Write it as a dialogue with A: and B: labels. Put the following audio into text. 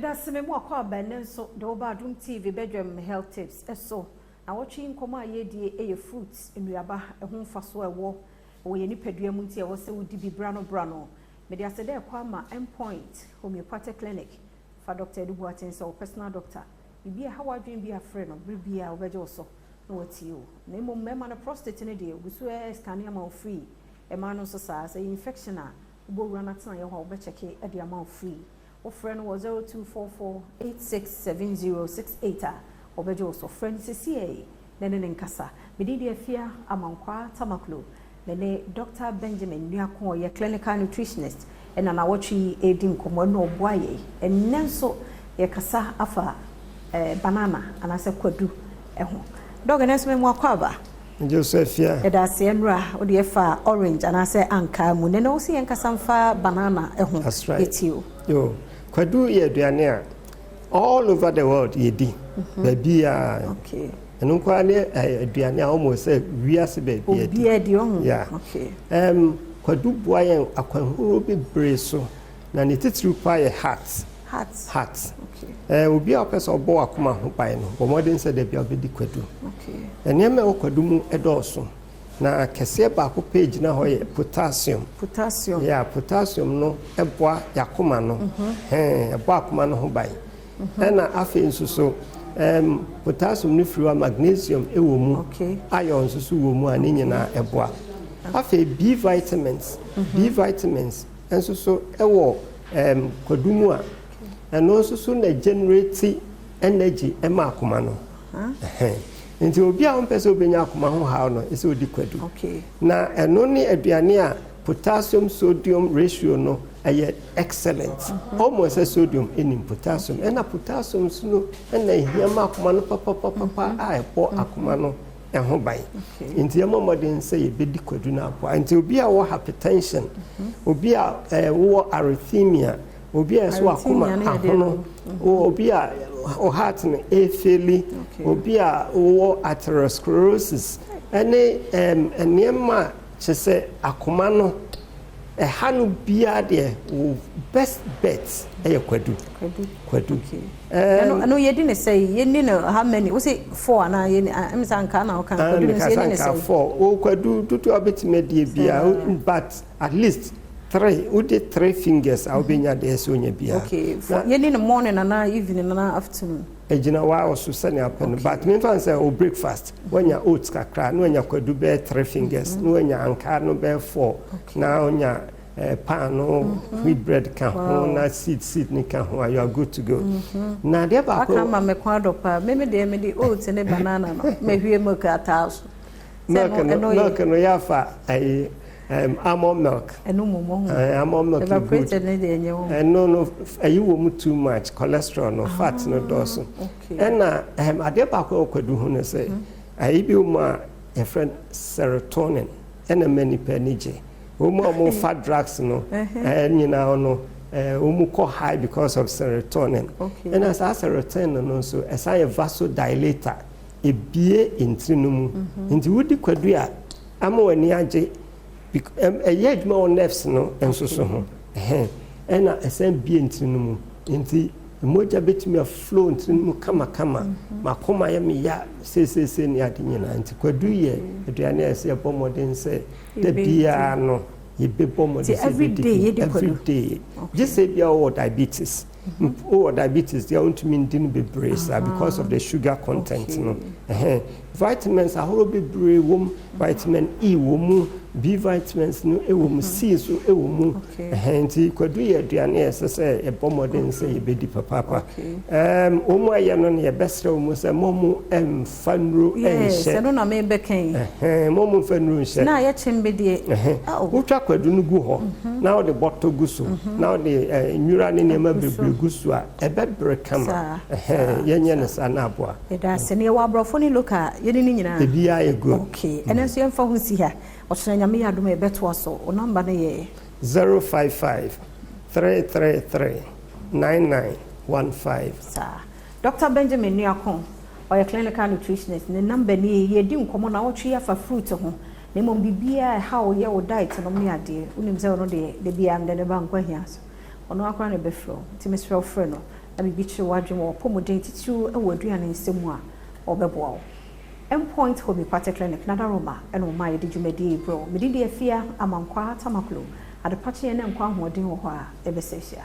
A: Meda me mu akɔ aba nnɛ nso de woba Adom TV bedwam health tips ɛso. Na wɔtwe nkɔmmɔ a yɛdie ɛyɛ fruits, nnuaba ɛho mfaso a ɛwɔ wɔ yɛn nipadua mu, nti ɛwɔ sɛ wodi bi bra no bra no. Mede ase dɛ ɛkɔ ama Endpoint Homeopathic Clinic fa Dr. Edu Boateng sɛ wo personal doctor. Biribi a ɛha w'adwene bi afrɛ no bere bi a wobɛgye wo so na watie o. Na mmom mmarima no, prostate no deɛ, ogu so ɛ scan ama wo free. Ɛmaa no nso saa, sɛ infection a wobɔwura no atena yɛ hɔ a, wobɛkyɛke de ama wo free. Wofrɛ no wɔ 0244 867068 a, wɔbɛgye wo so. Frɛ no sesiei na ne ne nkasa. Mede deɛ Afia Amankwaa Tamaklo ne ne Dr. Benjamin Nuako, ɔyɛ clinical nutritionist, ɛna nawɔtwe yi ɛredi nkɔmmɔ ɛna ɔboa yɛ. Ɛnnɛ nso yɛkasa afa banana anaasɛ kwadu ɛho. Doc, ɛnɛ nso memu akɔ aba.
B: Joseph ya.
A: Yɛda aseɛ. Nnora wode yɛfa orange anaasɛ ankaa mu, nɛnɛ wo sɛ yɛnkasa mfa banana ɛho.
B: That's right.
A: Yɛtie o.
B: Yo, kwadu yɛ aduane a all over the world yɛdi. Baabi a ɛno nkoa ne aduane a wɔn sɛ wiase baabi yɛdi.
A: Obiara di ɔho.
B: Yeah. Kwadu boa yɛn akwanhorow bebree so, na ne titiriw paa yɛ heart.
A: Heart.
B: Heart. Obi a ɔpɛ sɛ ɔbɔ wakoma ho ban no, bɔ mmɔden sɛ dabi a ɔbɛdi kwadu. Nneɛma a ɛwɔ kwadu mu dɔɔso, na kɛseɛ baako pɛ gyina hɔ yɛ potassium.
A: Potassium.
B: Yeah, potassium no ɛboa yakoma no. Hɛn, ɛbɔ akoma no ho ban. Ɛna afei nso so potassium no firi hɔ a, magnesium ɛwɔ mu. Iron nso so wɔ mu a ne nyinaa ɛboa. Afei B vitamins, B vitamins nso so ɛwɔ kwadu mu a ɛno nso so na generate energy ɛma akoma no. Ɛhɛn. Nti obi a wɔmpɛ sɛ obɛnya akoma ho haw no, ɛsɛ odi kwadu. Na ɛno ne aduane a potassium sodium ratio no ɛyɛ excellent, almost sɛ sodium ɛnim potassium. Ɛna potassium nso no ɛna ehia ma akoma no papapapa a ɛbɔ akoma no ɛho ban. Nti yɛmmɔ mmɔden sɛ yɛbɛdi kwadu no aboa. Nti obi a wɔ hypertension, obi a wowɔ arrhythmia, obi a ɛso akoma
A: Arrhythmia no yɛ deɛ?
B: Ahono, obi a o heart no ɛfail, obi a wowɔ atherosclerosis ɛne nneɛma a kyerɛ sɛ akoma no ɛha no biara deɛ, wo best bet ɛyɛ kwadu.
A: Kwadu.
B: Kwadu.
A: Ɛno yɛdi ne sɛ yɛni no how many? Wo sɛ four anaa yɛni ɛmi sɛ ankaa na woka kwadu no sɛ yɛni ne
B: mekasa
A: sɛ
B: nka four o. Kwadu dodo a wobɛtumi adie biara, but at least three, wode three fingers a wobɛnya deɛ sɛ wonya biara.
A: Okay, four. Yɛni no morning anaa evening anaa afternoon?
B: Ɛgyina waa so sɛnea apɛ no, but memfa no sɛ o breakfast woanya oats kakra na woanya kwadu bɛyɛ three fingers na woanya ankaa no bɛyɛ four na woanya paano wheat bread ka ho na seed ne ka ho a, you are good to go. Na adeɛ baako
A: Waka ma me kwan dɔ paa. Meme deɛ, mede oats ne banana no mehwie milk ataa so. Sɛ
B: Milk no
A: ɛno yɛ
B: milk no yɛafa ɛyi almond milk.
A: Ɛno mmom ho
B: Almond milk is good.
A: Evaporated ne deɛ ɛnyɛ ho.
B: Ɛno no ɛyi wɔ mu too much, cholesterol no, fat no dɔɔso. Ɛna adeɛ baako a ɛwɔ kwadu ho no sɛ ɛyi bi wɔ mu a yɛfrɛ no serotonin, ɛna ma nipa ani gye. Wɔn mu a wɔfa drugs no nyinaa no, wɔn mu kɔ high because of serotonin. Ɛna saa serotonin no nso ɛsan yɛ vasodilator, ebie ntiri no mu. Nti wodi kwadu a, ama w'ani agye, ɛyɛ adwuma wɔ nerves no nso so ho. Ɛhɛn, ɛna ɛsan bie ntiri no mu, nti mogya bɛtumi aflow ntiri no mu kamakama. Makoma yɛ me ya seeseesei ne ade nyinaa. Nti kwadu yɛ aduane a ɛsɛ yɛbɔ mmɔden sɛ da
A: Yɛbɛdi.
B: Biara no yɛbɛbɔ mmɔden
A: Nti
B: sɛ
A: every
B: yɛbɛdi
A: day
B: bi.
A: Yɛdi kwadu?
B: Every day, gye sɛ bia wowɔ diabetes. Wowɔ diabetes deɛ, wontumi ndi no bebree saa because of the sugar content no. Ɛhɛn, vitamins ahorow bebree wɔ mu. Vitamin E wɔ mu, B vitamins no wɔ mu, C nso wɔ mu. Ɛhɛn, nti kwadu yɛ aduane a ɛsɛ sɛ yɛbɔ mmɔden sɛ yɛbɛdi papaapa. Wɔn mu ayɛ no no, yɛbɛsrɛ wɔn mu sɛ mo mu ɛmfa nnuro ɛnhyɛ.
A: Ɛno na mebɛka yi.
B: Ɛhɛn, mo mu mfa nnuro nhyɛ.
A: Na yɛkyem bi deɛ.
B: Ɛhɛn. Wotwa kwadu no gu hɔ na wode bɔtɔ gu so na wode nwura ne nneɛma bebree gu so a, ɛbɛbere kama. Ɛhɛn, yɛnyɛ no saa na aboa.
A: Yɛda ase. Ne yɛwɔ aborɔfo ne local, yɛne ne nyinaa.
B: Ebiara yɛ good.
A: Okay, ɛno nso yɛmfa ho nsi ha. Ɔkyena Nyame yɛ adom a, yɛbɛtoa so. Wo number no yɛ?
B: 055 333 9915.
A: Saa Dr. Benjamin Nuako, ɔyɛ clinical nutritionist, ne number ni. Yɛdi nkɔmmɔ na wɔtwe afa fruit ho, na mmom biribiara ɛha wo yɛ wo diet nom ne adeɛ, wonim sɛ ɔno deɛ, da biara mede ne ba nkwa hia so, ɔno akora ne bɛfrɛ wo. Nti mesrɛ wo, frɛ no. na biribi kyere w'adwene wɔ w'apɔmuden titiriw wɔ aduane nsɛm mu a, ɔbɛboa wo. Endpoint Homeopathic Clinic, Nana Roma na wɔma yɛde dwumadie yi brɛ wo. Me din de Afia Amankwaa Tamaklo. Adepakyeɛ ne nkwa ahoɔden wɔ hɔ a, yɛbɛsan ahyia.